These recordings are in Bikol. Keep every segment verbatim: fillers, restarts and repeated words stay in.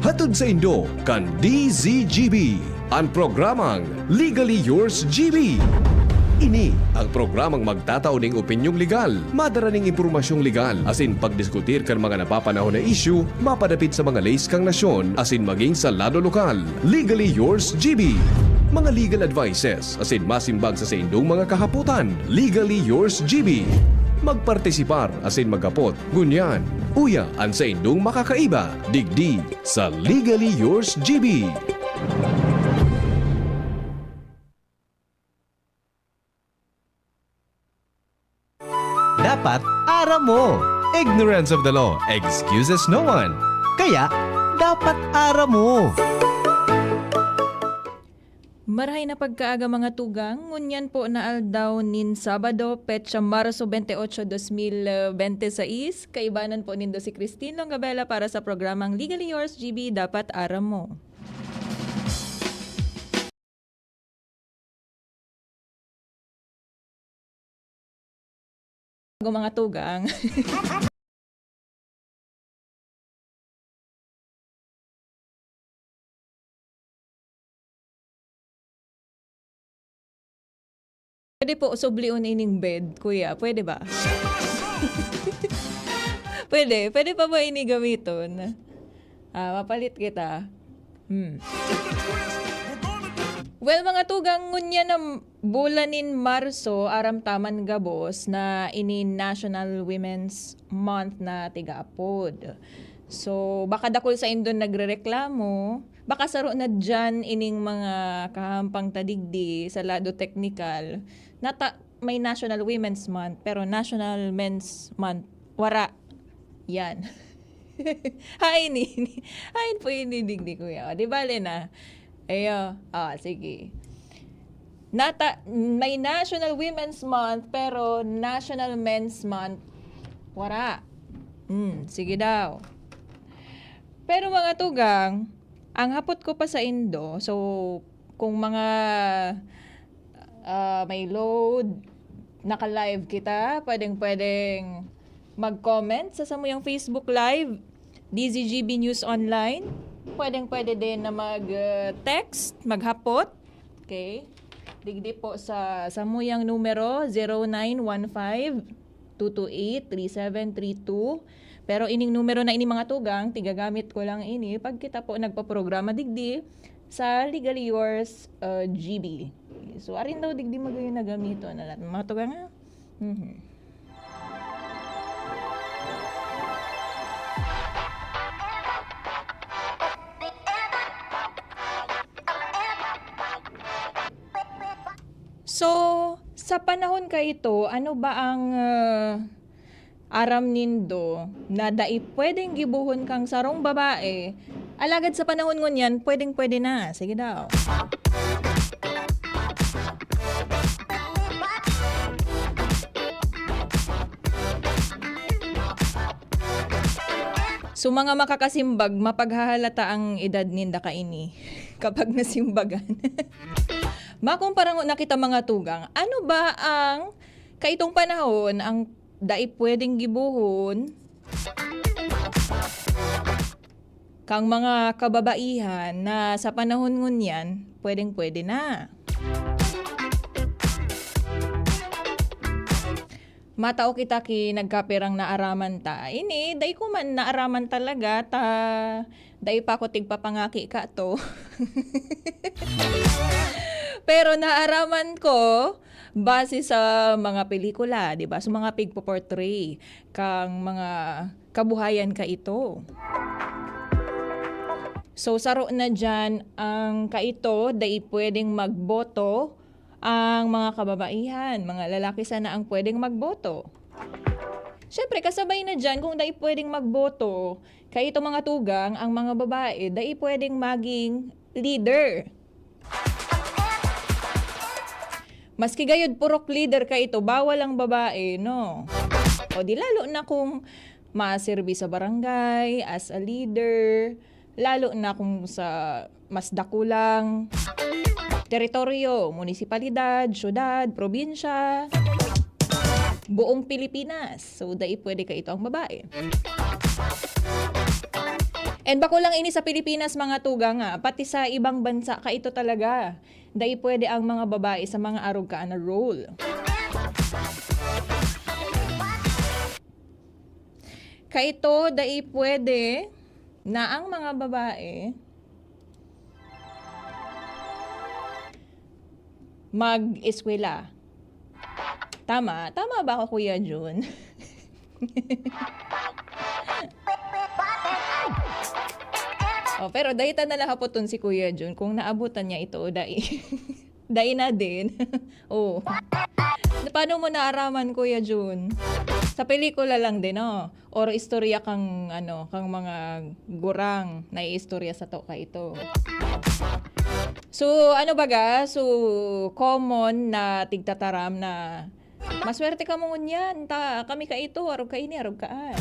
Hatod saindo kan D Z G B, an programang Legally Yours G B. Ini ang programang magtatao ning opinyong legal, madara ning impormasyong legal, asin pagdiskutir kan mga napapanahon na isyu mapadapit sa mga leis kan nasyon asin magin sa lado lokal. Legally Yours G B. Mga legal advices asin masimbag sa saindong mga kahapotan. Legally Yours G B. Magpartisipar asin maghapot ngunyan. Uya an saindong makakaiba digdi sa Legally Yours G B. Dapat aram mo. Ignorance of the law excuses no one. Kaya, dapat aram mo. Marahay na pagkaaga, mga tugang. Ngunyan po na aldaw nin Sabado, petsa Marso twenty-eight, dos mil bente seis. Kaibanan po nindo si Christine Longabella para sa programang Legally Yours, G B, Dapat Aram Mo. Mga tugang. Pwede po sublion ining bed, kuya? Pwede ba? Pwede? Pwede pa ba ini gamiton? Ah, mapalit kita. Hmm. Well, mga tugang, ngunyan na bulan nin Marso, aram ta man gabos na ini National Women's Month na tiga-apod. So, baka dakul saindon nagrereklamo, baka saro na diyan ining mga kahampang ta digdi sa lado teknikal. Nata-, may National Women's Month, pero National Men's Month, wara. Yan. Hain ini. Hain po ini digdi, kuya. O, di bale na. Ayo. Ah, sige. Nata-, may National Women's Month, pero National Men's Month, wara. Hmm, sige daw. Pero, mga tugang, ang hapot ko pa saindo, so, kung mga, ah, may load, naka-live kita, pwedeng-pwedeng mag-comment sa samuyang Facebook Live, D Z G B News Online. Pwedeng-pwede din na mag, ah, text, maghapot. Okay? Digdi po sa samuyang numero, zero nine one five, two two eight, three seven three two. Pero ining numero na ini, mga tugang, tigagamit ko lang ini pag kita po nagpaprograma digdi sa Legally Yours, uh, G B. So, arin daw digdi magayon na gamiton. Alat, mga tugang, ha? Mhm. So, sa panahon kaito, ano ba ang, ah, aram nindo na dai pwedeng gibohon kang sarong babae, alagad sa panahon ngunyan, pwedeng-pwede na? Sige daw. So, mga makakasimbag, mapaghahalata ang edad ninda kaini kapag nasimbagan. Makumpara ngona kita, mga tugang, ano ba ang kaitong panahon ang dai pwedeng gibohon kang mga kababaihan na sa panahon ngunyan, pwedeng-pwede na? Matao kita ki nagkapirang naaraman ta. Ini, dai ko man naaraman talaga ta dai pa ako tigpapangaki kato. Pero naaraman ko base sa mga pelikula, di ba? Sa mga pigpo-portray kang mga kabuhayan kaito. So, saro na diyan ang kaito, dai pwedeng magboto ang mga kababaihan, mga lalaki sana ang pwedeng magboto. Siyempre, kasabay na diyan, kung dai pwedeng magboto, kaito mga tugang, ang mga babae, dai pwedeng maging leader. Maski gayud purok leader kaito, bawal ang babae, no? O di lalo na kung maserbi sa barangay, as a leader, lalo na kung sa mas dakulang teritoryo, munisipalidad, syudad, probinsya, buong Pilipinas. So, dai pwede kaito ang babae. And bako lang ini sa Pilipinas, mga tugang, ah, pati sa ibang bansa, kaito talaga. Dai pwede ang mga babae sa mga arog ka na role. Kaito, dai pwede na ang mga babae mag-eskwela. Tama? Tama ba ako, Kuya Jun? Oh, pero dai ta na lang hapoton si Kuya Jun kung naabutan niya ito o dai. Dai na din. Oh. Paano mo naaraman, Kuya Jun? Sa pelikula lang din, oh. Or istorya kang, ano, kang mga gurang na iistorya sa to kaito. So, ano baga? So, common na tigtataram na, "Maswerte kamo ngunyan, ta kami kaito, arog kaini, arog kaan."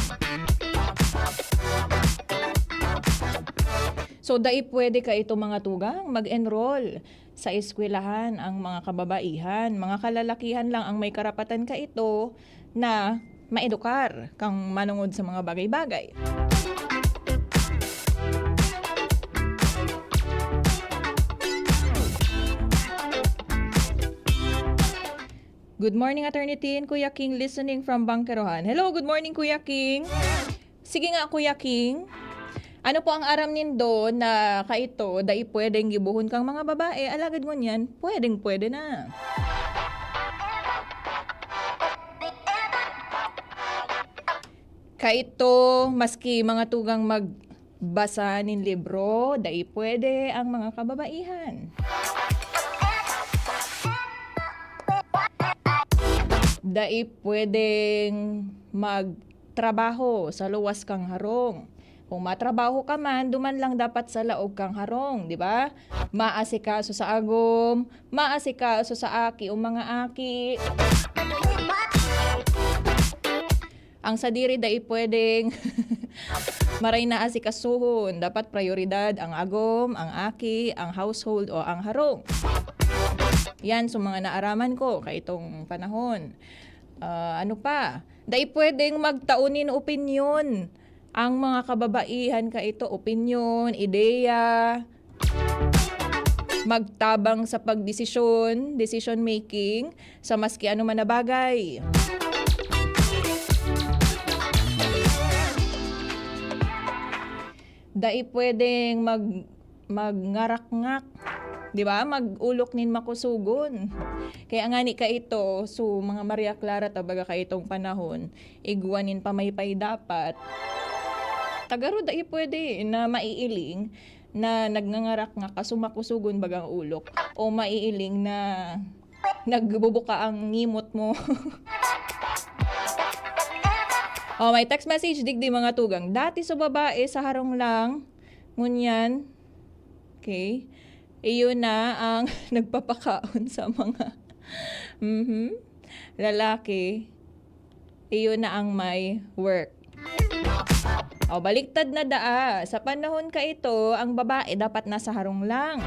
So, dai pwede kaito, mga tugang, mag-enroll sa eskwelahan ang mga kababaihan. Mga kalalakihan lang ang may karapatan kaito na maedukar kang manongod sa mga bagay-bagay. Good morning, Attorney Tin. Kuya King listening from Bangkerohan. Hello, good morning, Kuya King. Sige nga, Kuya King. Ano po ang aram nindo na kaito, dai pwedeng gibohon kang mga babae, alagad ngunyan, pwedeng-pwede na? Kaito, maski mga tugang magbasa nin libro, dai pwede ang mga kababaihan. Dai pwedeng magtrabaho sa luwas kang harong. Kung matrabaho ka man, duman lang dapat sa laog kang harong, di ba? Maasikaso sa agom, maasikaso sa aki o mga aki. Ang sadiri dai pwedeng maray na asikasuhon. Dapat prayoridad ang agom, ang aki, ang household o ang harong. Yan, so mga naaraman ko kaitong panahon. Ah, ano pa? Dai pwedeng magtao nin opinyon ang mga kababaihan kaito, opinyon, ideya, magtabang sa pagdesisyon, decision making, sa maski ano man na bagay. Dai pwedeng mag-, magngarakngak, di ba? Mag-ulok nin makusugon. Kaya ngani kaito, so, mga Maria Clara, tabaga kaitong panahon, igwa nin pamaypay dapat. Tagaro, dai pwede na maiiling na nagngangarakngak ka, so makusugon bagang ulok, o maiiling na nagbubuka ang ngimot mo. Oh, may text message digdi, mga tugang. Dati sa babae, sa harong lang, ngunyan, okay, iyo na ang nagpapakaon sa mga, mhm, lalaki. Iyo na ang may work. O, baliktad na daa. Sa panahon kaito, ang babae dapat nasa harong lang.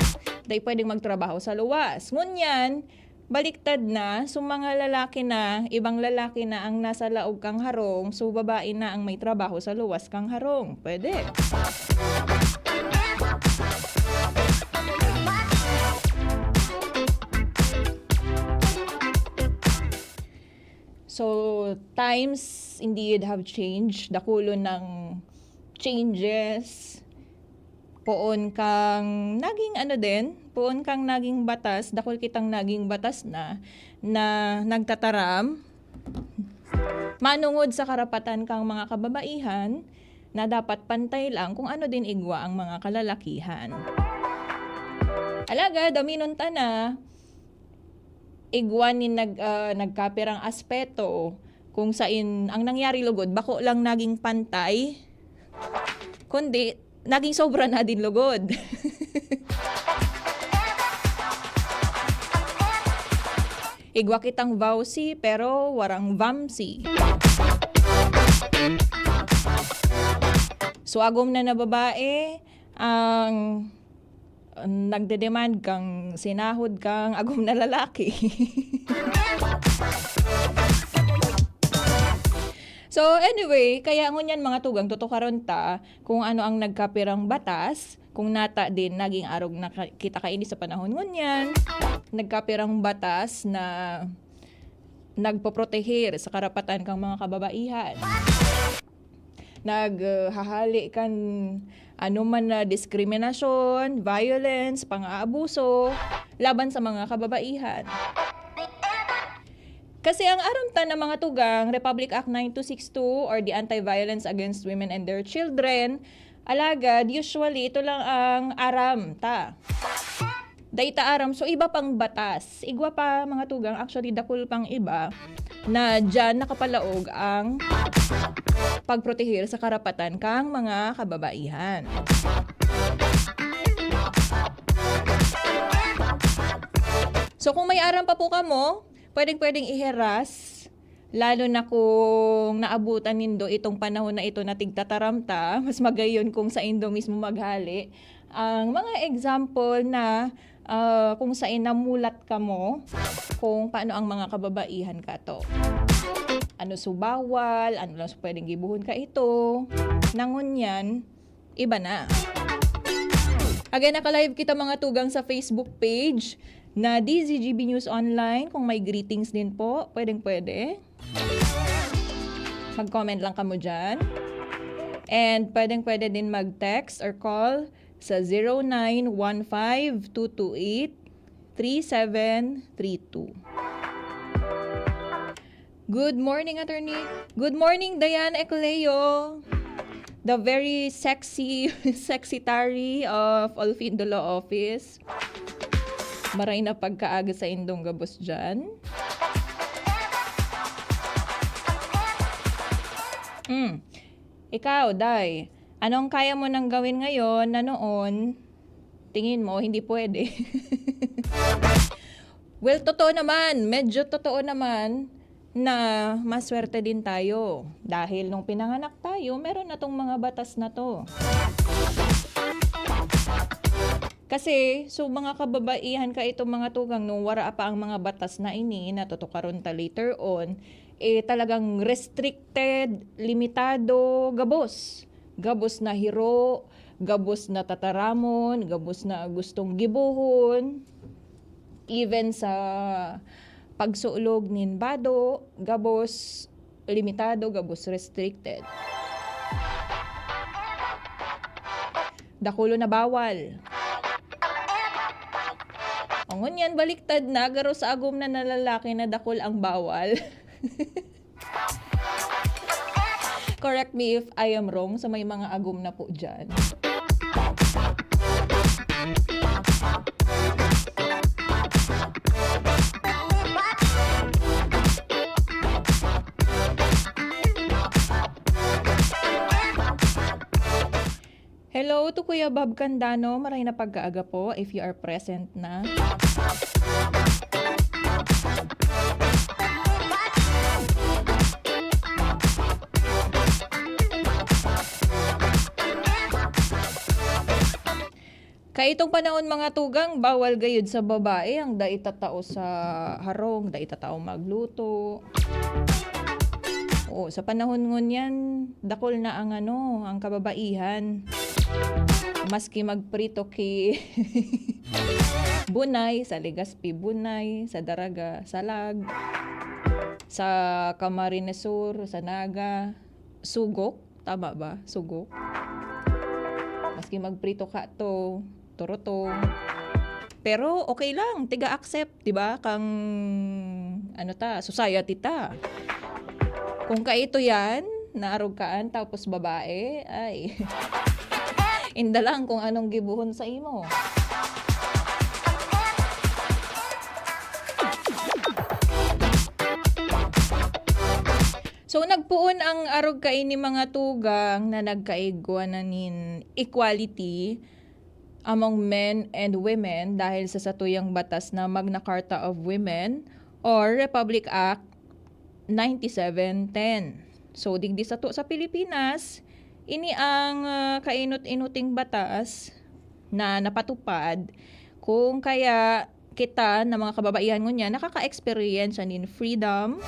Dai pwedeng magtrabaho sa luwas. Ngunyan, baliktad na. So, mga lalaki na, ibang lalaki na ang nasa laog kang harong. So, babae na ang may trabaho sa luwas kang harong. Pwede. So, times indeed have changed. Dakulon ng changes. Poon kang naging ano din, poon kang naging batas, dakul kitang naging batas na, na nagtataram. Manungod sa karapatan kang mga kababaihan na dapat pantay lang kung ano din igwa ang mga kalalakihan. Alagad, aminon ta na, igwa nin nag-, ah, nagkapirang aspeto kung sain ang nangyari lugod, bako lang naging pantay, kundi naging sobra na din lugod. Igwa kitang vowsy, pero warang vamsy. So, agom na na babae ang nagde-demand kang sinahod kang agom na lalaki. So, anyway, kaya ngunyan, mga tugang, tutukaron ta kung ano ang nagkapirang batas, kung nata din naging arog na ka-, kita kaini sa panahon ngunyan. Nagkapirang batas na nagpoprotehir sa karapatan kang mga kababaihan. Naghahali kan anoman na diskriminasyon, violence, pang-aabuso laban sa mga kababaihan. Kasi ang aram ta na, mga tugang, Republic Act nine two six two or the Anti-Violence Against Women and Their Children, alagad, usually, ito lang ang aram ta. Dai ta aram, so iba pang batas. Igwa pa, mga tugang, actually, dakul pang iba na diyan nakapalaog ang pagprotehir sa karapatan kang mga kababaihan. So, kung may aram pa po kamo, pwedeng-pwedeng iheras, lalo na kung naabutan nindo itong panahon na ito na tigtataram ta, mas magayon kung saindo mismo maghali. Ang mga example na, ah, kung sain namulat kamo kung paano ang mga kababaihan kato. Ano su bawal, ano lang su pwedeng gibohon kaito. Nangon yan, iba na. Again, naka-live kita, mga tugang, sa Facebook page na D Z G B News Online. Kung may greetings din po, pwedeng-pwede. Mag-comment lang kamo dyan. And pwedeng-pwede din mag-text or call sa zero nine one five two two eight three seven three two. Good morning, attorney. Good morning, Diane Ecleo. The very sexy, sexy tari of Olfindo Law Office. Maray na pagkaaga sa indong gabos dyan. Mm. Ikaw, Day, anong kaya mo nang gawin ngayon na noon, tingin mo, hindi pwede? Well, totoo naman, medyo totoo naman na maswerte din tayo. Dahil nung pinanganak tayo, meron na tong mga batas na to. Kasi, so, mga kababaihan ka, itong mga tugang, nung wara pa ang mga batas na ini, natutukaron ta later on, eh, talagang restricted, limitado, gabos. Gabos na hiro, gabos na tataramon, gabos na gustong gibohon. Even sa pagsulog nin bado, gabos limitado, gabos restricted. Dakul na bawal. O ngunyan, baliktad na, garo sa agom na na lalaki na dakul ang bawal. Correct me if I am wrong, sa may mga agom na po dyan. Hello to Kuya Bob Candano. Maray na pagkaaga po, if you are present na. Kaitong panahon, mga tugang, bawal gayud sa babae ang dai tatao sa harong, dai tatao magluto. Oo, sa panahon ngunyan, dakul na ang ano, ang kababaihan. Maski magprito ki bunay, sa Legazpi bunay, sa Daraga, salag, sa Camarines Sur, sa Naga, sugok, tama ba? Sugok. Maski magprito ka to, turutong. Pero okay lang, tiga-accept, di ba? Kang, ano ta, society ta. Kung kaito yan, naarog kaan, tapos babae, ay. Inda lang kung anong gibuhon sa imo. So, nagpoon ang arog kaini mga tugang na nagkaigwa na nin equality among men and women dahil sa satuyang batas na Magna Carta of Women or Republic Act ninety-seven ten. So, digdi sato sa Pilipinas, ini ang, ah, kainot-inoting batas na napatupad. Kung kaya kita na mga kababaihan ngunyan nakaka-experience nin freedom,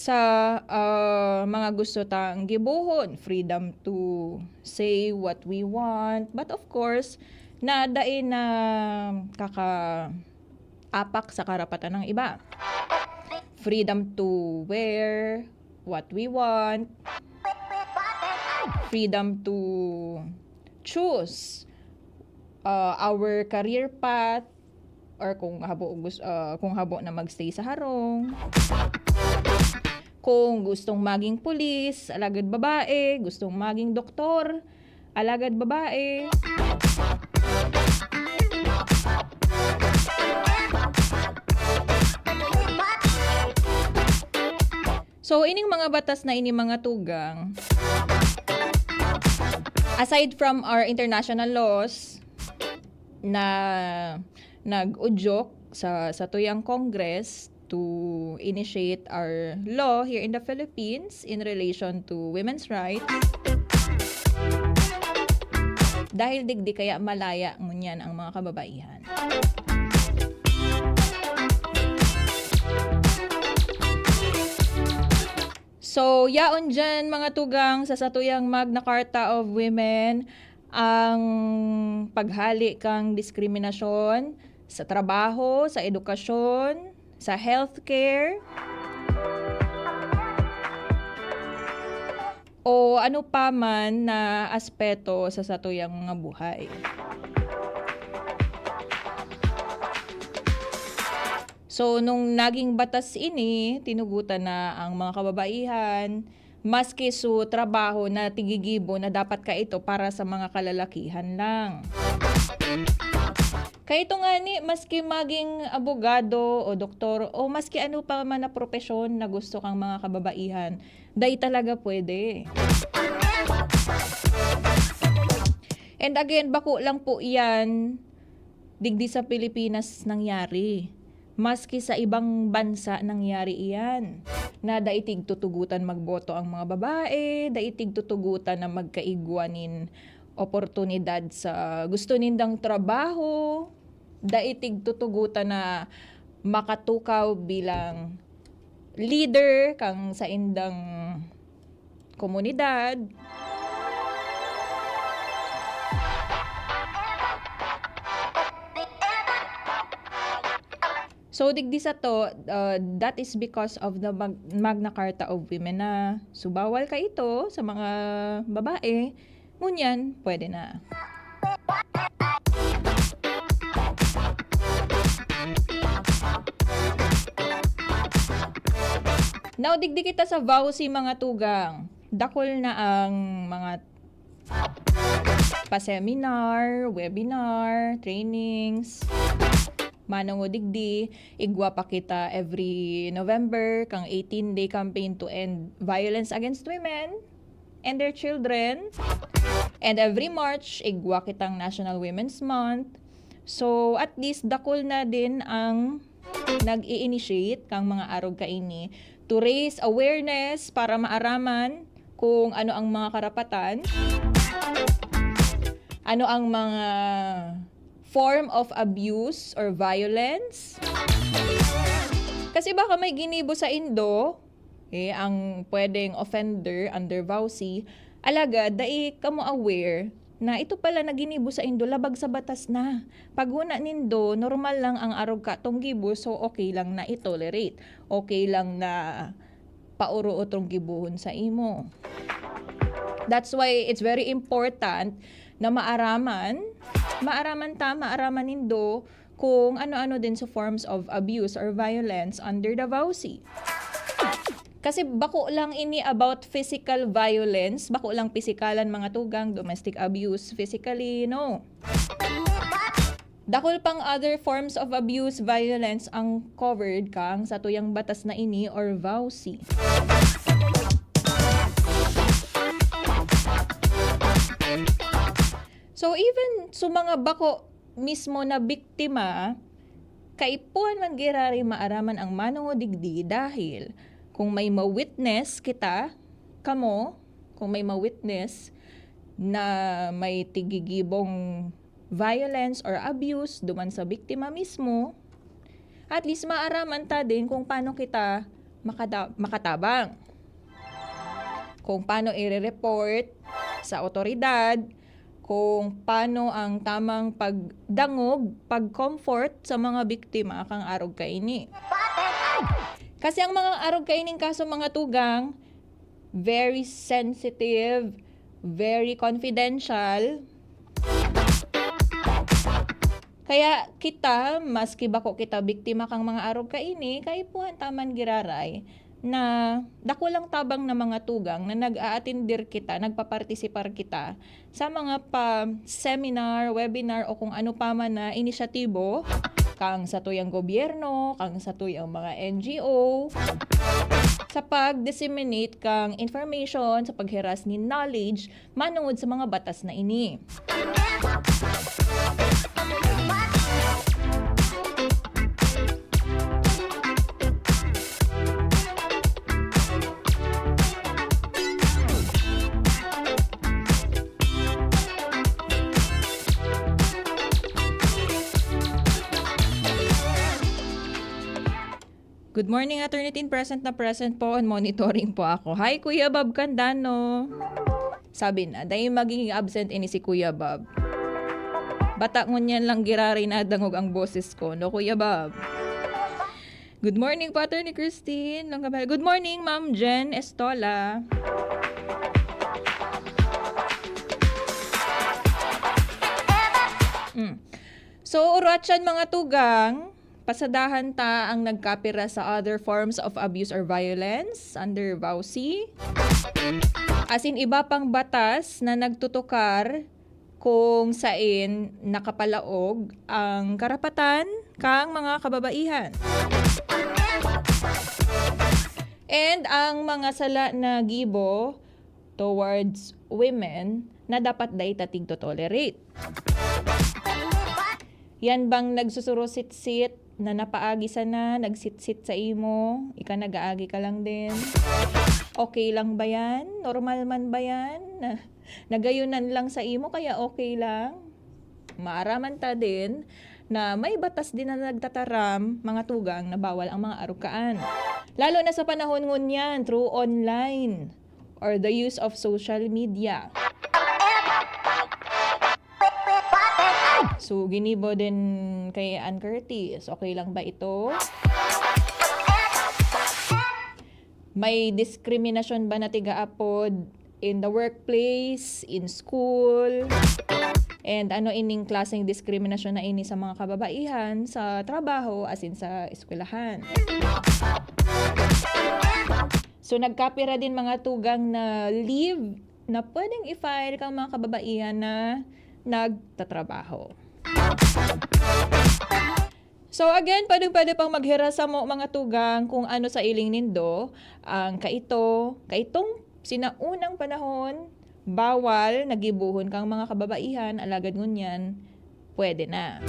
sa, ah, mga gusto tang gibohon, freedom to say what we want, but of course, na dai na kaka-apak sa karapatan ng iba. Freedom to wear what we want. Freedom to choose, ah, our career path, or kung habo gus-, ah, kung habo na magstay sa harong. Kung gustong maging pulis, alagad babae, gustong maging doktor, alagad babae. So, ining mga batas na ini, mga tugang, aside from our international laws na nag-udyok sa, sa tuyang Congress to initiate our law here in the Philippines in relation to women's rights, dahil digdi kaya malaya ngunyan ang mga kababaihan. So, yaon dyan, mga tugang, sa satuyang Magna Carta of Women, ang paghali kang diskriminasyon sa trabaho, sa edukasyon, sa healthcare, o ano pa man na aspeto sa satuyang mga buhay. So, nung naging batas ini, tinugutan na ang mga kababaihan, maski su trabaho na tigigibo na dapat kaito para sa mga kalalakihan lang. Kaito ngani, maski maging abogado o doktor o maski ano pa man na propesyon na gusto kang mga kababaihan, dai talaga pwede. And again, bako lang po iyan digdi sa Pilipinas nangyari. Maski sa ibang bansa nangyari iyan, na dai tigtutugutan magboto ang mga babae, dai tigtutugutan na magkaigwa nin oportunidad sa gusto nindang trabaho, dai tigtutugutan na makatukaw bilang leader kang saindang komunidad. So, digdi sato, uh, that is because of the Mag-, Magna Carta of Women na. So, bawal kaito sa mga babae. Ngunyan, pwede na. Now, digdi kita sa VAWC, mga tugang. Dakul na ang mga pa-seminar, webinar, trainings. Manong o digdi, igwa pa kita every November kang eighteen-day campaign to end violence against women and their children. And every March, igwa kitang National Women's Month. So, at least, dakul na din ang nag-i-initiate kang mga arog kaini to raise awareness para maaraman kung ano ang mga karapatan, ano ang mga form of abuse or violence. Kasi baka may ginibo saindo, eh, ang pwedeng offender under VAWC, alagad dai kamo aware na ito pala na ginibo saindo labag sa batas na. Paghona nindo, normal lang ang arog katong gibo, so okay lang na i-tolerate. Okay lang na paorootong gibohon sa imo. That's why it's very important na maaraman, maaraman ta, maaraman nindo kung ano-ano din sa forms of abuse or violence under the VAWC. Kasi bako lang ini about physical violence, bako lang pisikalan, mga tugang, domestic abuse physically, no. Dakul pang other forms of abuse, violence ang covered kang satuyang batas na ini or VAWC. So, even sa mga bako mismo na biktima, kaipuhan man girari maaraman ang manong o digdi dahil kung may ma-witness kita, kamo, kung may ma-witness na may tigigibong violence or abuse duman sa biktima mismo, at least maaraman ta din kung paano kita makada- makatabang. Kung paano i-report sa otoridad, kung paano ang tamang pagdangog, pag-comfort sa mga biktima kan arog kaini. Kasi ang mga arog kaining kaso, mga tugang, very sensitive, very confidential. Kaya kita, maski bako kita biktima kan mga arog kaini, kaipuhan ta man giraray na dakulang tabang na mga tugang na nag-aatindir kita, nagpapartisipar kita sa mga pa-seminar, webinar o kung ano pa man na inisyatibo, kan satuyang gobyerno, kan satuyang mga N G O, sa pag-disseminate kan information, sa paghiras nin knowledge, manongod sa mga batas na ini. Good morning, Attorney Tin. Present na present po and monitoring po ako. Hi, Kuya Bob Candano. Sabi na, dai magiging absent ini si Kuya Bob. Bata ngunyan lang giraray nadangog ang boses ko, no, Kuya Bob? Good morning po, Attorney Christine. Good morning, Ma'am Jen Estola. Mm. So, uruatyan, mga tugang, pasadahan ta ang nagkapira sa other forms of abuse or violence under VAWC. Asin iba pang batas na nagtutukar kung sain nakapalaog ang karapatan kang mga kababaihan. And ang mga sala na gibo towards women na dapat dai ta tigto-tolerate. Yan bang nagsusurusitsit na napaagi sana, nagsitsit sa imo, ika nag-aagi ka lang din? Okay lang ba yan? Normal man ba yan? Nagayunan lang sa imo, kaya okay lang? Maaraman ta din na may batas din na nagtataram, mga tugang, na bawal ang mga arukaan. Lalo na sa panahon ngunyan, through online or the use of social media. So, ginibo din kay Ann Curtis. Okay lang ba ito? May diskriminasyon ba na tigaapod in the workplace, in school? And ano ining klaseng diskriminasyon na ini sa mga kababaihan sa trabaho, asin sa eskwelahan? So, nagkapira din mga tugang na leave na pwedeng i-file kang mga kababaihan na nagtatrabaho. So again, pwedeng-pwede pang maghiras samo, mga tugang, kung ano sa iling nindo ang kaito, kaitong sinaunang panahon, bawal, nagibuhon kang mga kababaihan, alagad ngunyan, pwede na.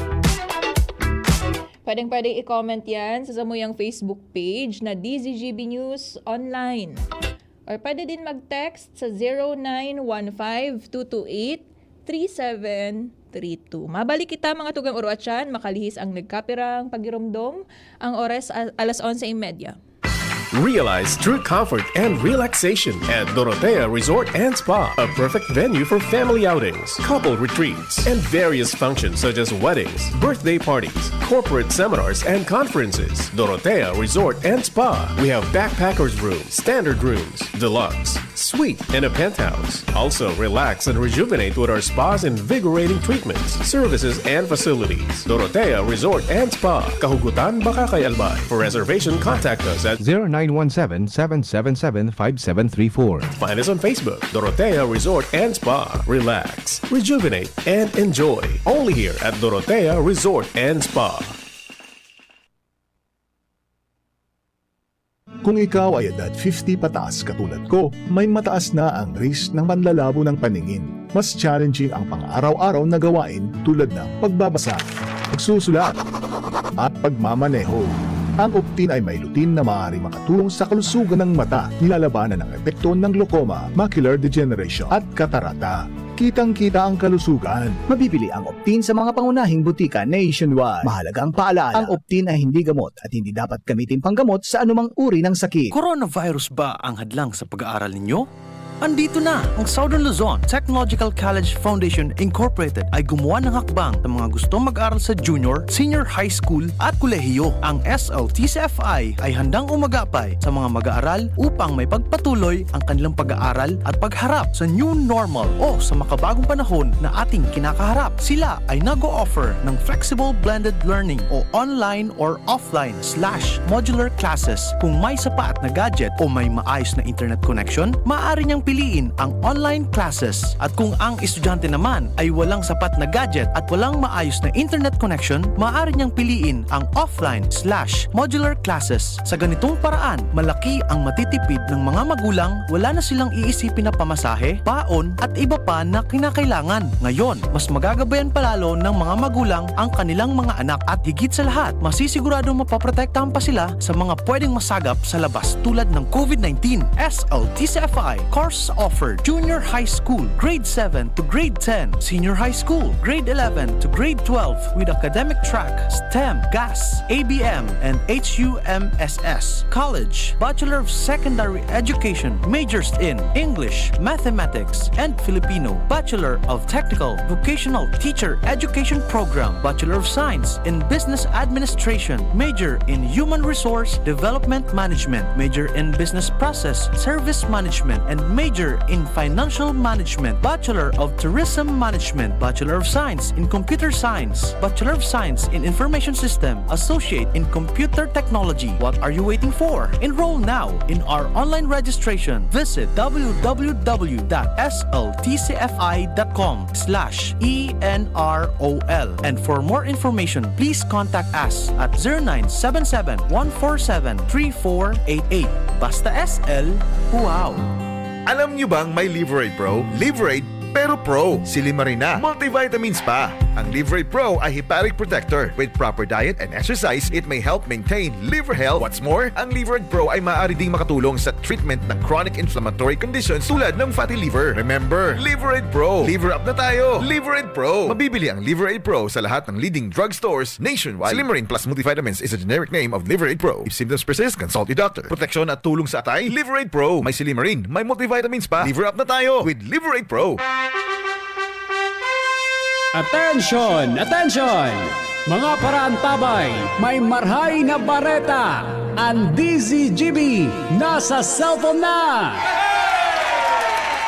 Pwedeng-pwede i-comment yan sa samuyang Facebook page na D Z G B News Online. Or pwede din mag-text sa zero nine one five two two eight three seven three two. Mabalik kita, mga tugang uruatyan, makalihis ang nagkapirang pagiromdom. Ang oras, a-, alas onse y media. Realize true comfort and relaxation at Dorotea Resort and Spa, a perfect venue for family outings, couple retreats, and various functions such as weddings, birthday parties, corporate seminars, and conferences. Dorotea Resort and Spa. We have backpackers room, standard rooms, deluxe, suite, and a penthouse. Also, relax and rejuvenate with our spa's invigorating treatments, services, and facilities. Dorotea Resort and Spa, Kahugutan, Bacacay, Albay. For reservation, contact us at zero nine one seven, seven seven seven, five seven three four. Find us on Facebook, Dorotea Resort and Spa. Relax, rejuvenate, and enjoy. Only here at Dorotea Resort and Spa. Kung ikaw ay edad fifty pataas katulad ko, may mataas na ang risk ng panlalabo ng paningin. Mas challenging ang pang-araw-araw na gawain tulad ng pagbabasa, pagsusulat, at pagmamaneho. Ang Optin ay may lutein na maaaring makatulong sa kalusugan ng mata, nilalabanan ang epekto ng glaucoma, macular degeneration, at katarata. Kitang-kita ang kalusugan. Mabibili ang Optin sa mga pangunahing butika nationwide. Mahalagang paalala, ang Optin ay hindi gamot at hindi dapat gamitin panggamot sa anumang uri ng sakit. Coronavirus ba ang hadlang sa pag-aaral ninyo? Andito na ang Southern Luzon Technological College Foundation Incorporated ay gumawa ng hakbang sa mga gustong mag-aral sa junior, senior high school at kolehiyo. Ang S L T C F I ay handang umagapay sa mga mag-aaral upang may pagpatuloy ang kanilang pag-aaral at pagharap sa new normal o sa makabagong panahon na ating kinakaharap. Sila ay nag-o-offer ng flexible blended learning o online or offline slash modular classes. Kung may sapat na gadget o may maayos na internet connection, maaari niyang piliin ang online classes. At kung ang estudyante naman ay walang sapat na gadget at walang maayos na internet connection, maaari niyang piliin ang offline slash modular classes. Sa ganitong paraan, malaki ang matitipid ng mga magulang, wala na silang iisipin na pamasahe, baon, at iba pa na kinakailangan. Ngayon, mas magagabayan pa lalo ng mga magulang ang kanilang mga anak at higit sa lahat, masisiguradong mapoprotektahan pa sila sa mga pwedeng masagap sa labas tulad ng COVID nineteen. S L T C F I course offered: junior high school, grade seven to grade ten, senior high school, grade eleven to grade twelve, with academic track, STEM, GAS, A B M, and H U M S S. College, Bachelor of Secondary Education, majors in English, Mathematics, and Filipino, Bachelor of Technical Vocational Teacher Education Program, Bachelor of Science in Business Administration, major in Human Resource Development Management, major in Business Process Service Management, and major in Financial Management, Bachelor of Tourism Management, Bachelor of Science in Computer Science, Bachelor of Science in Information System, Associate in Computer Technology. What are you waiting for? Enroll now in our online registration. Visit w w w dot s l t c f i dot com slash e n r o l. And for more information, please contact us at zero nine seven seven, one four seven, three four eight eight. Basta S L, wow! Alam niyo bang may Liver Aid Pro? Liver Aid, pero Pro. Silimarin na. Multivitamins pa. Ang Liver Aid Pro ay hepatic protector. With proper diet and exercise, it may help maintain liver health. What's more, ang Liver Aid Pro ay maaari ding makatulong sa treatment ng chronic inflammatory conditions tulad ng fatty liver. Remember, Liver Aid Pro. Liver up na tayo. Liver Aid Pro. Mabibili ang Liver Aid Pro sa lahat ng leading drugstores nationwide. Silimarin Plus Multivitamins is a generic name of Liver Aid Pro. If symptoms persist, consult your doctor. Proteksyon at tulong sa atay, Liver Aid Pro. May silimarin, may multivitamins pa. Liver up na tayo with Liver Aid Pro. Attention! Attention! Mga paraantabay, may marhay na bareta! Ang D Z G B nasa cellphone na!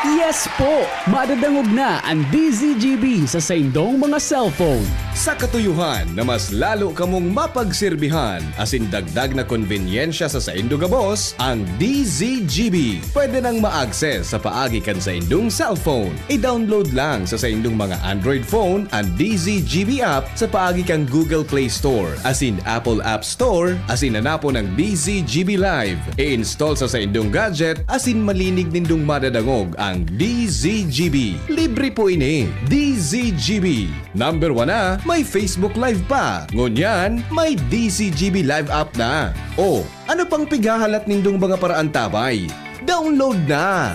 Yes po! Madadangog na ang D Z G B sa saindong mga cellphone. Sa katuyuhan na mas lalo kamong mapagsirbihan asin dagdag na konbenyensya sa saindo gabos, ang D Z G B pwede nang ma-access sa paagi kan saindong cellphone. I-download lang sa saindong mga Android phone an D Z G B app sa paagi kan Google Play Store asin Apple App Store asin hanapon ang D Z G B Live. I-install sa saindong gadget asin malinig nindong madadangog ang D Z G B. Libre po ini. D Z G B. Number one na, may Facebook Live pa. Ngunyan, may D Z G B Live app na. O, ano pang pighahalat nindong mga paraantabay? Download na!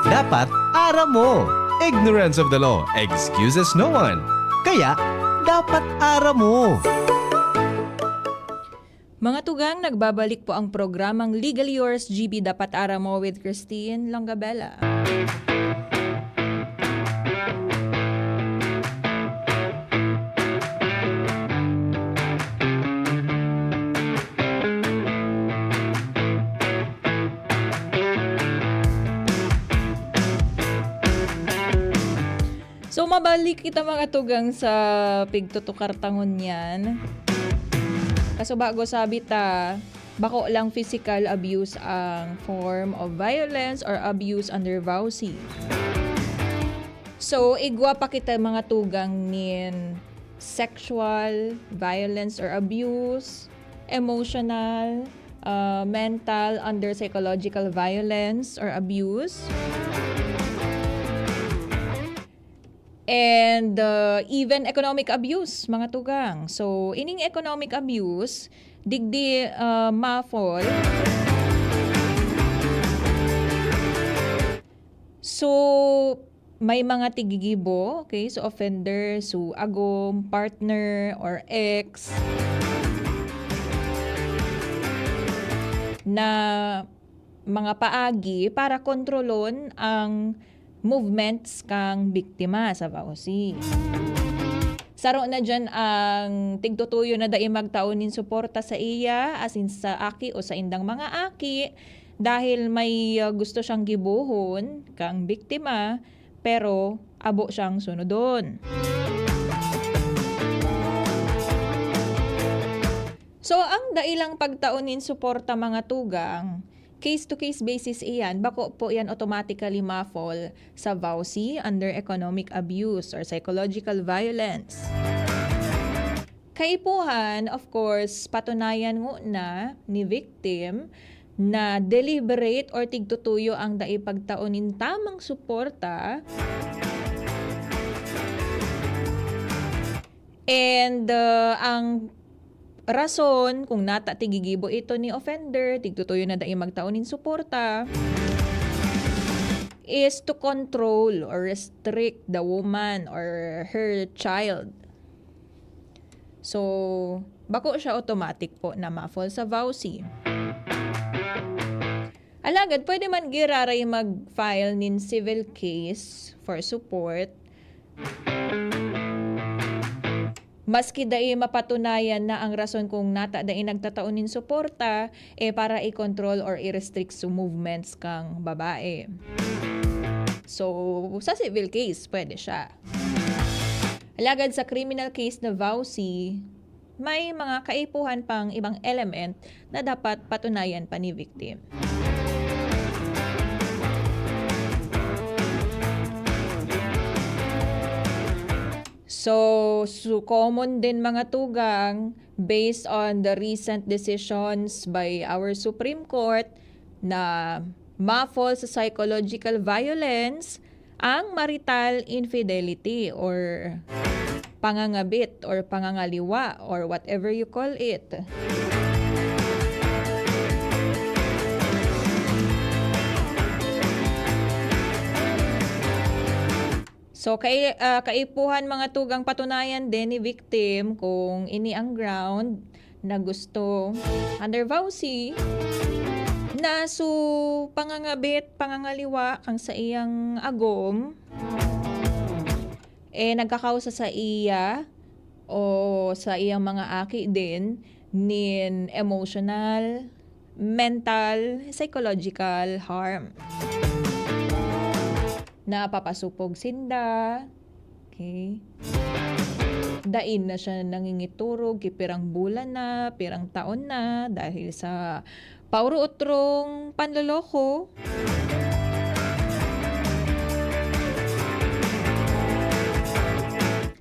Dapat aram mo. Ignorance of the law excuses no one. Kaya, dapat aram mo. Mga tugang, nagbabalik po ang programang Legal Yours, G B Dapat Aram Mo with Christine Longabella. So, mabalik kita, mga tugang, sa pigtutukar ta ngunyan. Kaso bago sabi ta, bako lang physical abuse ang form of violence or abuse under VAWC. So, igwa pa kita, mga tugang, nin sexual violence or abuse, emotional, uh, mental under psychological violence or abuse, and, uh, even economic abuse, mga tugang. So, ining economic abuse, Digdi, ah, ma-fall. So, may mga tigigibo, okay? So, offender, so, agom, partner, or ex na mga paagi para kontrolon ang movements kan biktima sa VAWC. Saro na diyan ang tigtutuyo na dai magtao nin suporta sa iya, asin sa aki o saindang mga aki, dahil may, ah, gusto siyang gibohon kan biktima, pero abo siyang sunodon. So, ang dai lang pagtao nin suporta, mga tugang, case-to-case basis iyan, bako po yan automatically ma-fall sa VAWC under economic abuse or psychological violence. Kaipuhan, of course, patunayan ngona ni victim na deliberate or tigtutuyo ang dai pagtao nin tamang suporta. And, uh, ang rason kung nata tigigibo ito ni offender, tigtutuyo na dai magtao nin suporta, is to control or restrict the woman or her child. So, bako siya automatic po na ma-fall sa VAWC. Alagad, pwede man giraray mag-file nin civil case for support. Maski dai mapatunayan na ang rason kung nata dai nagtatao nin suporta, eh, para i-control or i-restrict sa movements kang babae. So, sa civil case, pwede siya. Alagad sa criminal case na VAWC, may mga kaipuhan pang ibang element na dapat patunayan pa ni victim. So, so common din, mga tugang, based on the recent decisions by our Supreme Court, na ma-fall sa psychological violence ang marital infidelity or pangangabit or pangangaliwa or whatever you call it. So, kai-, ah, kaipuhan, mga tugang, patunayan din ni victim kung ini ang ground na gusto under VAWC na su pangangabit, pangangaliwa kan saiyang agom, eh, nagkakausa sa iya o sa iyang mga aki din nin emotional, mental, psychological harm. Napapasupog sinda, okay? Dai na siya nangingiturog, ki pirang bulan na, pirang taon na, dahil sa pauro-otrong panloloko.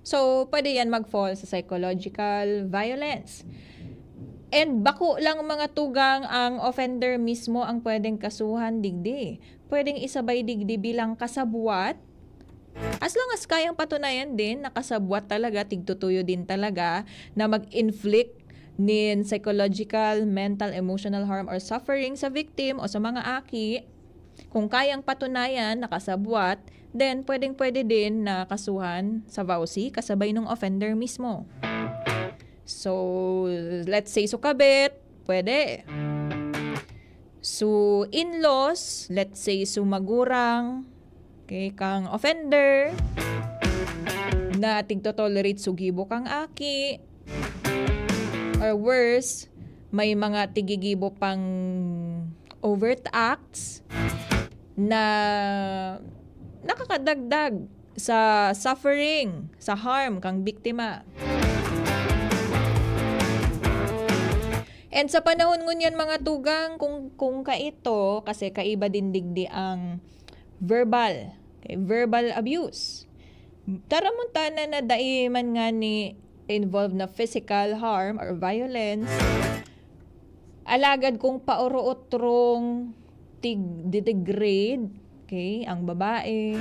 So, pwede yan mag-fall sa psychological violence. And bako lang, mga tugang, ang offender mismo ang pwedeng kasuhan digdi. Pwedeng isabay digdi bilang kasabwat. As long as kayang patunayan din na kasabwat talaga, tigtutuyo din talaga na mag-inflict nin psychological, mental, emotional harm or suffering sa victim o sa mga aki, kung kayang patunayan na kasabwat, then pwedeng-pwede din na kasuhan sa VAWC kasabay nung offender mismo. So, let's say, su kabit, pwede. Su in-laws, let's say, su magurang, okay, kang offender, na tigtotolerate su gibo kang aki, or worse, may mga tigigibo pang overt acts na nakakadagdag sa suffering, sa harm kang biktima. And sa panahon ngunyan, mga tugang, kung, kung kaito, kasi kaiba din digdi ang verbal, okay, verbal abuse. Taramontanan na dai man ngani involved na physical harm or violence, alagad kung pauro-otrong tig-degrade, okay, ang babae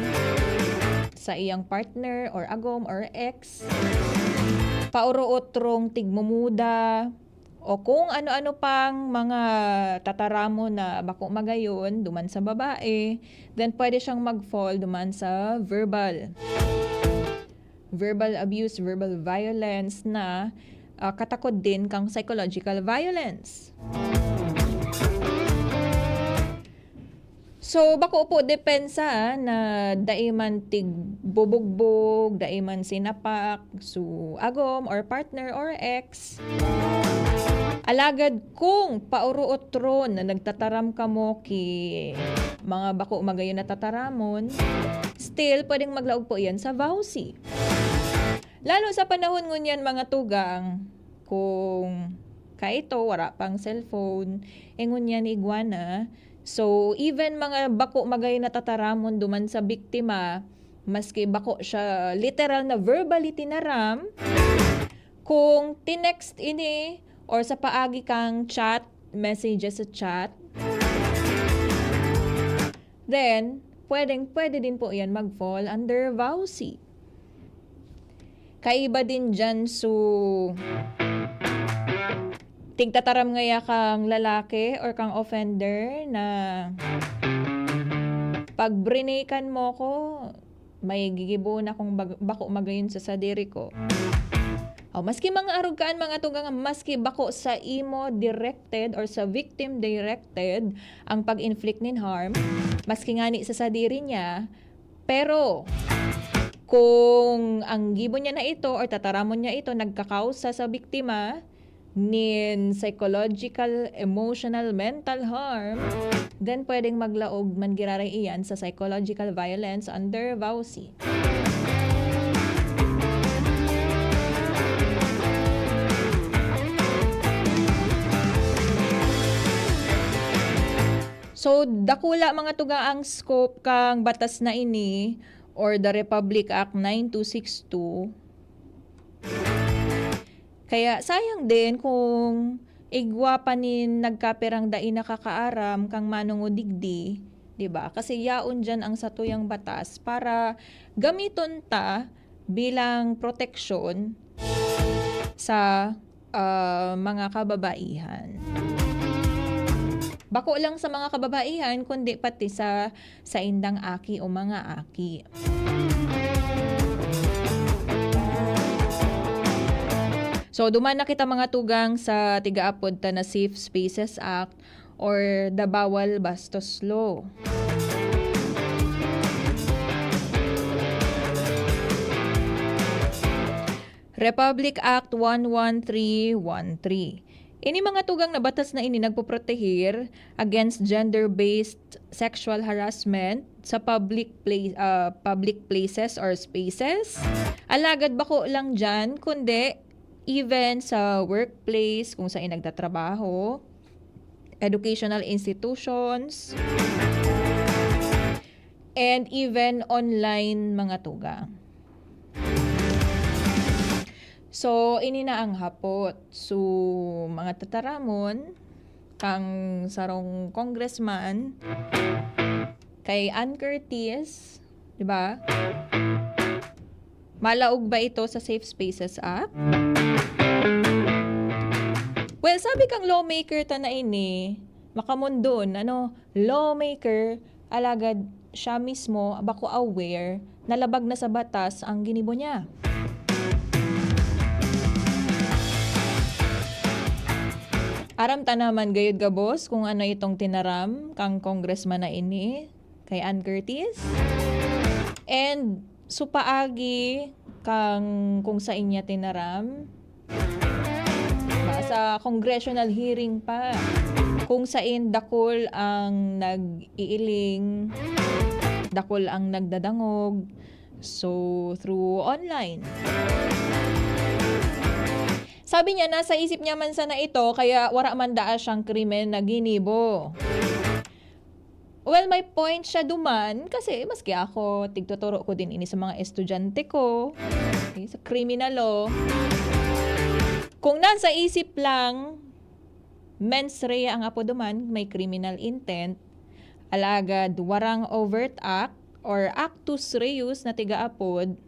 sa iyang partner or agom or ex, pauro-otrong tigmumuda, o kung ano-ano pang mga tataramon na bako magayon duman sa babae, then pwede siyang mag-fall duman sa verbal. Verbal abuse, verbal violence na, ah, katakod din kang psychological violence. So, bako po depensa, ah, na dai man tigbubugbog, dai man sinapak, so, agom or partner or ex. Alagad kung paorootron na nagtataram kamo ki mga bako magayon na tataramon, still, pwedeng maglaog po iyan sa VAWC. Lalo sa panahon ngunyan, mga tugang, kung kaito, wara pang cellphone, eh, ngunyan igwa na. So, even mga bako magayon na tataramon duman sa biktima, maski bako siya literal na verbally tinaram, kung tinext ini or sa paagi kang chat, messages sa chat, then, pwedeng, pwede din po yan mag-fall under VAWC. Kaiba din dyan, so, tigtataram ngaya kang lalaki or kang offender na pag brinikan mo ko, may gigibohon akong bag-, bako magayon sa sadiri ko. O, maski mga arog kaan, mga tugang, maski bako sa imo directed or sa victim directed ang pag-inflict nin harm, maski ngani sa sadiri niya, pero kung ang gibo niya na ito or tataramon niya ito nagkakausa sa biktima nin psychological, emotional, mental harm, then pwedeng maglaog man giraray iyan sa psychological violence under VAWC. So, dakula, mga tugang, ang scope kang batas na ini or the Republic Act nine two six two. Kaya sayang din kung igwa pa nin nagkapirang dai nakakaaram kang manong o digdi, di ba? Kasi yaon diyan ang satuyang batas para gamiton ta bilang proteksyon sa, ah, mga kababaihan. Bako lang sa mga kababaihan, kundi pati sa saindang aki o mga aki. So, duman na kita, mga tugang, sa tigaapod ta na Safe Spaces Act or the Bawal Bastos Law. Republic Act one one three one three. Ini mga tugang na batas na ini nagpoprotehir against gender-based sexual harassment sa public pla-, ah, public places or spaces. Alagad bako lang diyan, kundi even sa workplace kung saan nagtatrabaho, educational institutions, and even online, mga tugang. So, ini na ang hapot. So, mga tataramon, kang sarong congressman, kay Ann Curtis, di ba? Malaog ba ito sa Safe Spaces Act? Well, sabi kang lawmaker ta na ini, makamundon, ano, lawmaker, alagad siya mismo bako aware na labag na sa batas ang ginibo niya. Aram ta naman gayud gabos kung ano itong tinaram kang congressman na ini kay Ann Curtis. And so paagi kang kung sain niya tinaram, sa congressional hearing pa, kung sain dakul ang nag-iiling, dakul ang nagdadangog, so, through online. Sabi niya, nasa isip niya man sana ito, kaya wara man daa siyang krimen na ginibo. Well, may point siya duman, kasi maski ako, tigtuturo ko din ini sa mga estudyante ko, okay, sa criminal law. Kung nasa isip lang, mens rea ang apo duman, may criminal intent, alagad warang overt act or actus reus na tigaapod,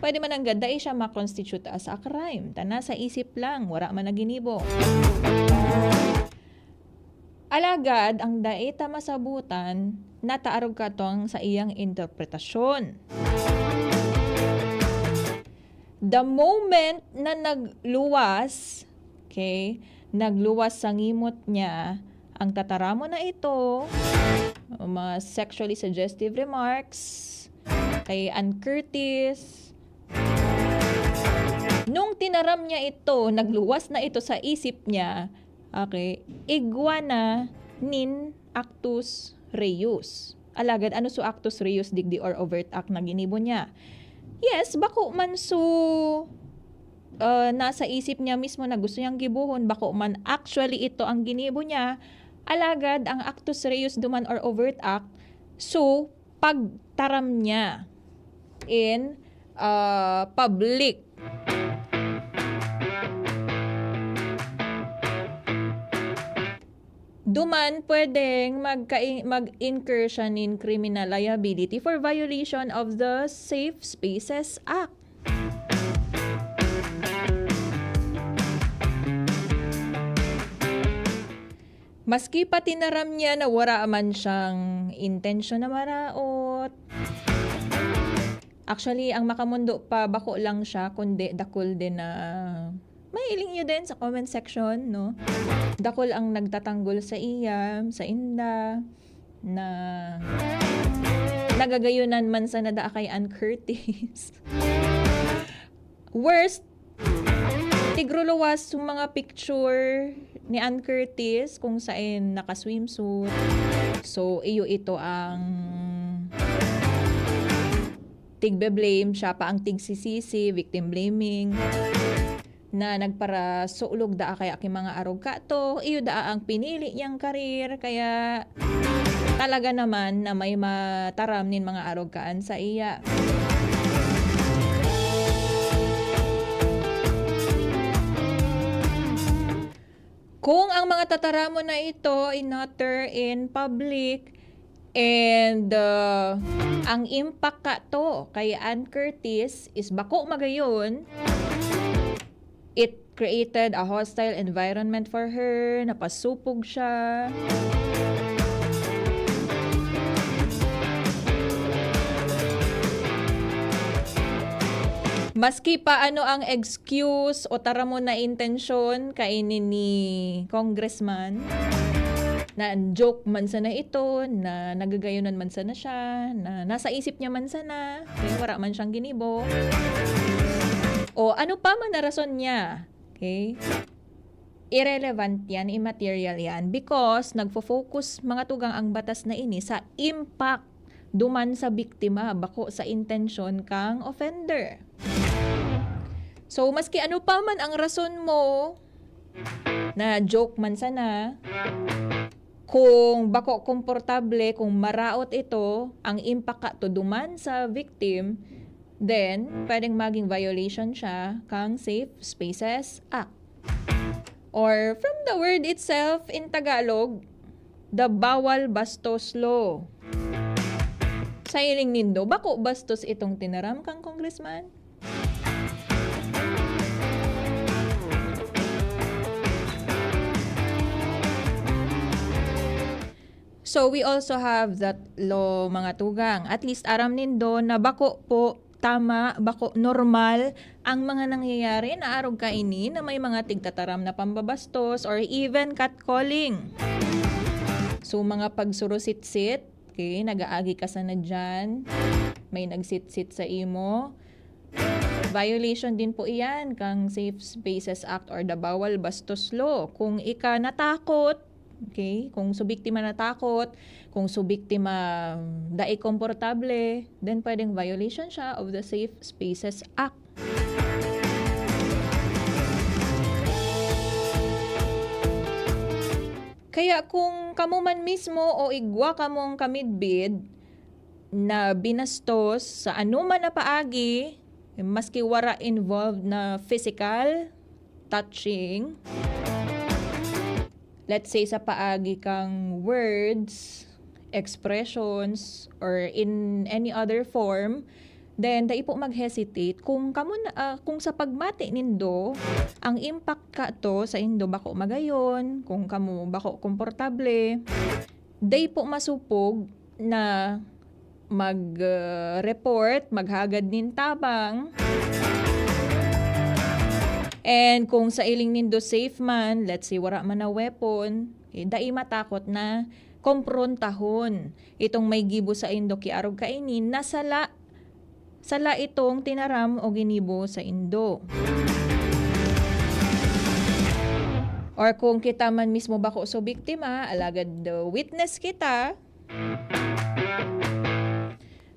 Pwede man nanggad, dai siya ma-constitute as a crime. Ta nasa isip lang, wara man na ginibo. Alagad, ang dai ta masabutan, nataarog ka tong sa iyang interpretasyon. The moment na nagluwas, okay, nagluwas sa ngimot niya ang tataramon na ito, mga sexually suggestive remarks, kay Ann Curtis. Nung tinaram niya ito, nagluwas na ito sa isip niya, okay, igwa na nin actus reus. Alagad ano so actus reus digdi or overt act na ginibo niya? Yes, bako man so, ah, nasa isip niya mismo na gusto niyang gibohon, bako man actually ito ang ginibo niya, alagad ang actus reus duman or overt act, so, pagtaram niya in, ah, public. Duman pwedeng magka-, mag-incur siya nin criminal liability for violation of the Safe Spaces Act. Maski pa tinaram niya na wara man siyang intensyon na maraot. Actually, ang makamondo pa, bako lang siya, kundi dakul din na, mahiling niyo din sa comment section, no? Dakul ang nagtatanggol sa iya, sa inda, na nagagayunan man sana daa kay Ann Curtis. Worst, tigruluwas yung mga picture ni Ann Curtis kung saen naka-swimsuit. So, iyo ito ang tigbe-blame, siya pa ang tigsisisi, victim blaming, na nagparasulog daa kaya ki mga arog kato, iyo daa ang pinili niyang career, kaya talaga naman na may mataram nin mga arog kaan sa iya. Kung ang mga tataramon na ito inutter in public, and, uh, ang impact kato kay Ann Curtis is bako magayon, it created a hostile environment for her, napasupog siya. Maski pa ano ang excuse o taramon na intensyon kaini ni Congressman, na joke man sana ito, na nagagayonan man sana siya, na nasa isip niya man sana, okay, wara man siyang ginibo. O ano pa man na rason niya, okay? Irrelevant yan, immaterial yan, because nagfo-focus, mga tugang, ang batas na ini sa impact duman sa biktima, bako sa intensyon kang offender. So, maski ano pa man ang rason mo, na joke man sana, kung bako komportable, kung maraot ito, ang impact kato duman sa victim, then pwedeng maging violation siya kang Safe Spaces Act. Or from the word itself in Tagalog, the bawal bastos law. Sa hiling nindo, bako bastos itong tinaram kang congressman? So, we also have that law, mga tugang. At least, aram nindo na bako po tama, bako normal ang mga nangyayari na arog kaini na may mga tigtataram na pambabastos or even catcalling. So, mga pagsurusitsit, okay, nag-aagi ka sana dyan, may nagsitsit sa imo. Violation din po iyan kang Safe Spaces Act or the Bawal Bastos Law. Kung ika natakot, okay, kung su biktima natakot, kung su biktima dai komportable, then pwedeng violation siya of the Safe Spaces Act. Kaya kung kamo man mismo o igwa kamong kamidbid na binastos sa anoman na paagi, maski wara involved na physical touching, let's say sa paagi kang words, expressions, or in any other form, Then, dai po mag-hesitate kung kamo na, ah, kung sa pagmati nindo, ang impact kato saindo bako magayon, kung kamo bako komportable, dai po masupog na mag, ah, report, maghagad nin tabang. And kung sa iling nindo safe man, let's say, wara man na weapon, eh, dai matakot na komprontahon itong may gibo saindo ki arog kaini na sala, sala itong tinaram o ginibo saindo. Or kung kita man mismo bako so biktima, alagad, uh, witness kita,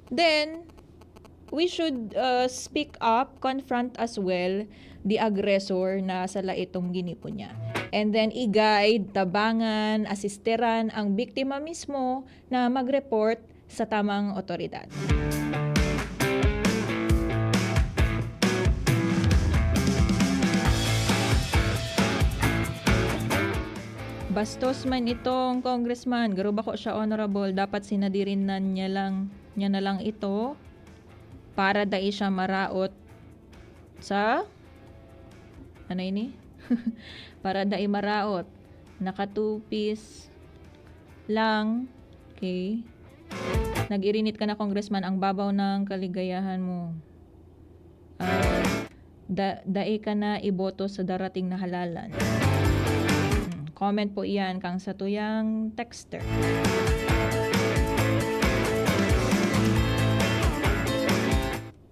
then we should, uh, speak up, confront as well the aggressor na sala itong ginibo niya. And then i-guide, tabangan, asisteran ang biktima mismo na mag-report sa tamang otoridad. Bastos man itong congressman, garo bako siya honorable, dapat sinadirin na niya lang, niya na lang ito para dai siya maraot sa, ano ini? Para dai maraot. Nakatupis lang. Okay. Nag-irinit ka na, Congressman, ang babaw ng kaligayahan mo. Ah, da-, dai ka na iboto sa darating na halalan. Hmm, comment po iyan kang satuyang texter.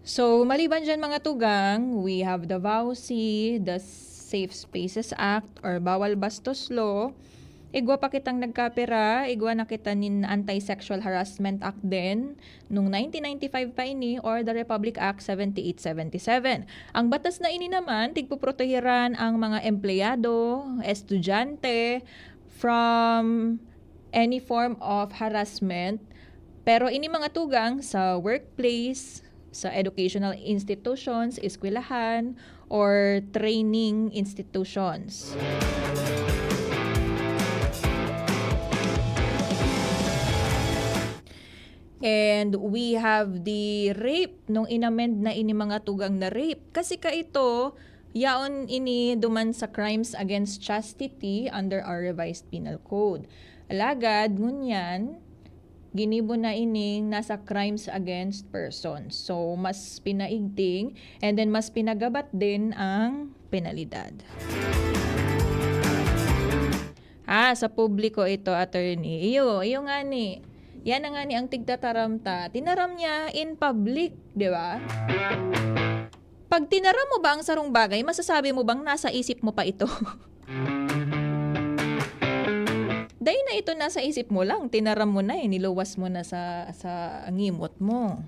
So, maliban dyan, mga tugang, we have the VAWC, the Safe Spaces Act, or Bawal Bastos Law. Igwa pa kitang nagkapira, igwa na kita nin Anti-Sexual Harassment Act din, nung nineteen ninety-five pa ini, or the Republic Act seventy-eight seventy-seven. Ang batas na ini naman, tigpoprotehiran ang mga empleyado, estudyante, from any form of harassment. Pero ini mga tugang sa workplace, sa educational institutions, eskwelahan, or training institutions. And we have the rape, nung inamend na ini mga tugang na rape. Kasi kaito, yaon ini duman sa crimes against chastity under our revised penal code. Alagad, ngunyan, ginibo na ining nasa crimes against persons. So, mas pinaigting and then mas pinagabat din ang penalidad. Ah, sa publiko ito, attorney. Iyo, iyo nga ni. Yan na nga ni ang tigtataram ta. Tinaram niya in public, di ba? Pag tinaram mo ba ang sarong bagay, masasabi mo bang nasa isip mo pa ito? Dai na ito nasa isip mo lang, tinaram mo na eh, niluwas mo na sa, sa ngimot mo.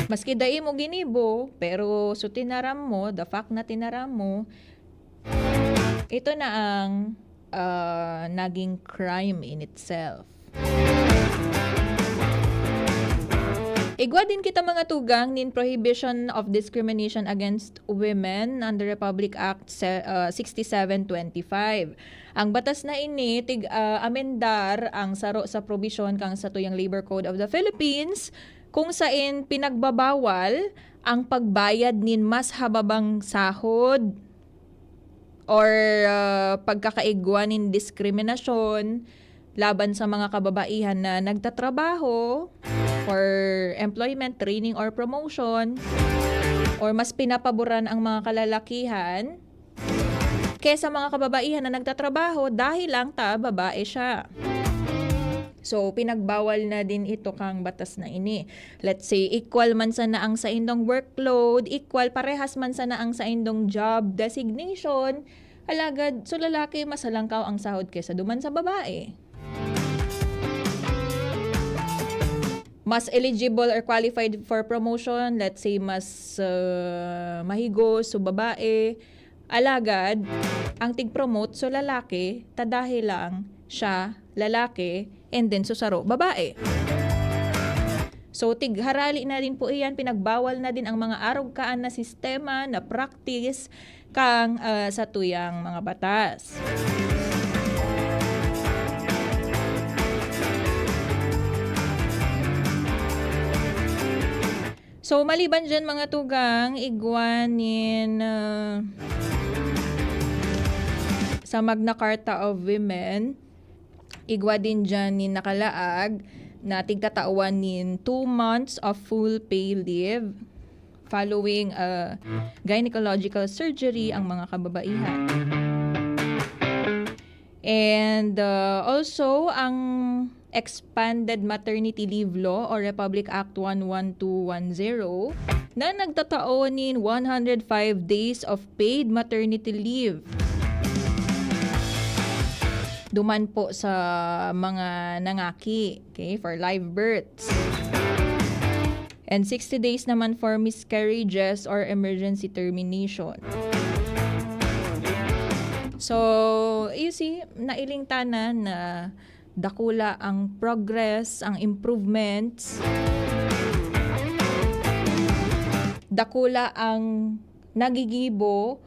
Maski dai mo ginibo, pero so tinaram mo, the fact na tinaram mo, ito na ang, ah, naging crime in itself. Igwa din kita mga tugang nin Prohibition of Discrimination Against Women under Republic Act se-, ah, sixty-seven twenty-five. Ang batas na ini tig, ah, amendar ang saro sa probisyon kang satuyang Labor Code of the Philippines, kung sain pinagbabawal ang pagbayad nin mas hababang sahod or, ah, pagkakaigwa nin diskriminasyon laban sa mga kababaihan na nagtatrabaho for employment, training, or promotion, or mas pinapaboran ang mga kalalakihan kesa mga kababaihan na nagtatrabaho dahil lang ta babae siya. So, pinagbawal na din ito kang batas na ini. Let's say, equal man sana ang saindong workload, equal, parehas man sana ang saindong job designation, alagad, so lalaki, mas halangkaw ang sahod kesa duman sa babae. Mas eligible or qualified for promotion, let's say, mas, ah, mahigos, so babae. Alagad, ang tig-promote, so lalaki, ta dahil lang siya lalaki, and then so saro, babae. So, tigharali na din po iyan, pinagbawal na din ang mga arog kaan na sistema, na practice, kang, ah, satuyang mga batas. So, maliban dyan, mga tugang, igwa nin, ah, sa Magna Carta of Women, igwa din dyan nin nakalaag na tigtatawan nin two months of full pay leave following, ah, gynecological surgery ang mga kababaihan. And, ah, also, ang Expanded Maternity Leave Law o Republic Act one one two one zero na nagtatao nin one hundred five days of paid maternity leave. Duman po sa mga nangaki, okay, for live births. And sixty days naman for miscarriages or emergency termination. So, you see, nailing ta na na dakula ang progress, ang improvements, dakula ang nagigibo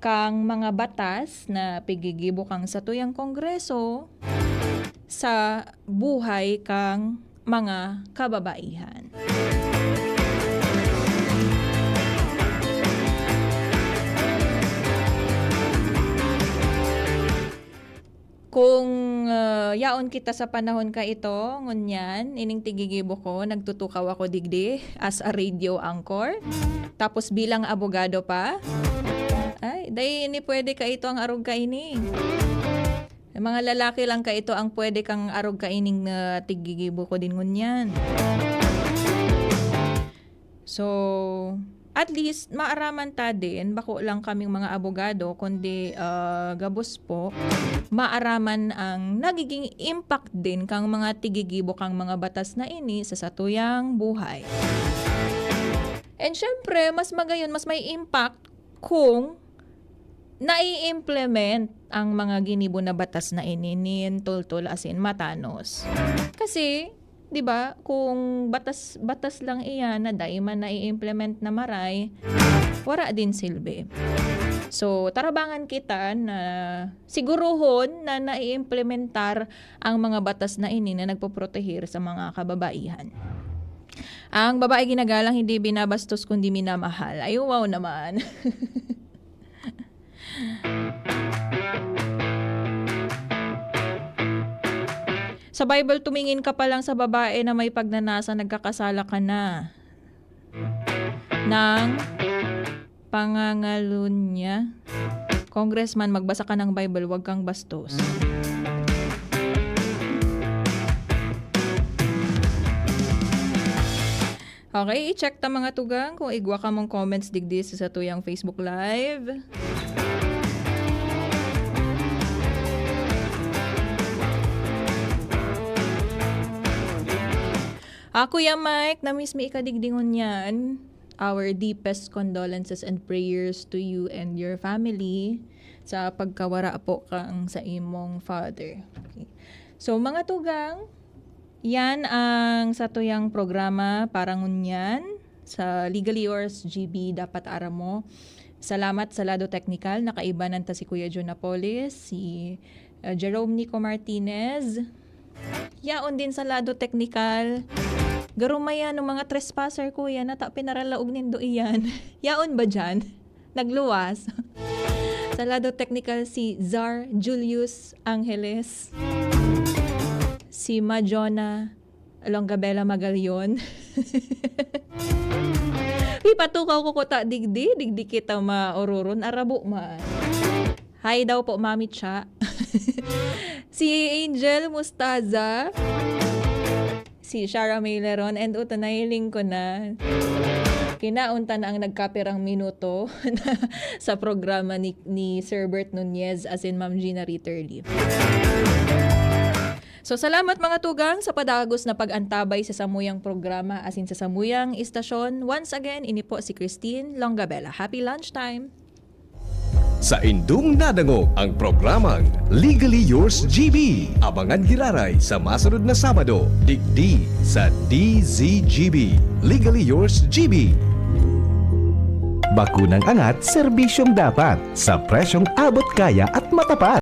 kang mga batas na pigigibo kang satuyang Kongreso sa buhay kang mga kababaihan. Kung, ah, yaon kita sa panahon kaito, ngunyan, ining tigigibo ko, nagtutukaw ako digdi as a radio anchor, tapos bilang abogado pa. Ay, dai ini pwede kaito ang arog kaini. Mga lalaki lang kaito ang pwede kang arog kaining, ah, tigigibo ko din ngunyan. So, at least, maaraman ta din, bako lang kaming mga abogado, kundi, ah, gabos po, maaraman ang nagiging impact din kang mga tigigibo kang mga batas na ini sa satuyang buhay. And syempre, mas magayon, mas may impact kung nai-implement ang mga ginibo na batas na ini nin tultol asin matanos. Kasi, di ba, kung batas, batas lang iyan na dai man nai-implement na maray, wara din silbi. So, tarabangan kita na siguruhon na nai-implementar ang mga batas na ini na nagpoproteher sa mga kababaihan. Ang babae ginagalang, hindi binabastos, kundi minamahal. Ay, wow naman. Sa Bible, tumingin ka pa lang sa babae na may pagnanasa, nagkakasala ka na ng pangangalunya. Congressman, magbasa ka ng Bible, wag kang bastos. Okay, i-check ta, mga tugang, kung igwa ka mong comments digdi sa satuyang Facebook Live. Ah, Kuya Mike, na-miss mi ika digdi ngunyan. Our deepest condolences and prayers to you and your family sa pagkawara po kang sa imong father. Okay. So, mga tugang, yan ang satuyang programa para ngunyan sa Legally Yours G B, Dapat Aram Mo. Salamat sa lado teknikal, nakaibanan ta si Kuya Jun Napoles, si, uh, Jerome Nico Martinez. Yaon din sa lado teknikal. Garumayan ng mga trespasser, kuya, na ta pinaralaog nindo iyan. Yaon ba dyan? Nagluwas. Sa lado teknikal, si Zar Julius Angeles, si Majona Longabela Magalion. Pipatukaw ko kuta digdi, digdi kita maororon, arabo man. Hi daw po, Mami Cha. Si Angel Mustaza, si Shara May Leron, and uto, nahiling ko na. Kinaunta na ang nagkapirang minuto sa programa ni, ni Sir Bert Nunez asin Ma'am Gina Ritterly. So, salamat, mga tugang, sa padagos na pag-antabay sa samuyang programa asin sa samuyang istasyon. Once again, ini po si Christine Longabela. Happy lunchtime! Saindong nadangog ang programang Legally Yours G B. Abangan giraray sa masunod na Sabado, digdi sa D Z G B. Legally Yours G B. Bakunang angat, serbisyong dapat, sa presyong abot kaya at matapat.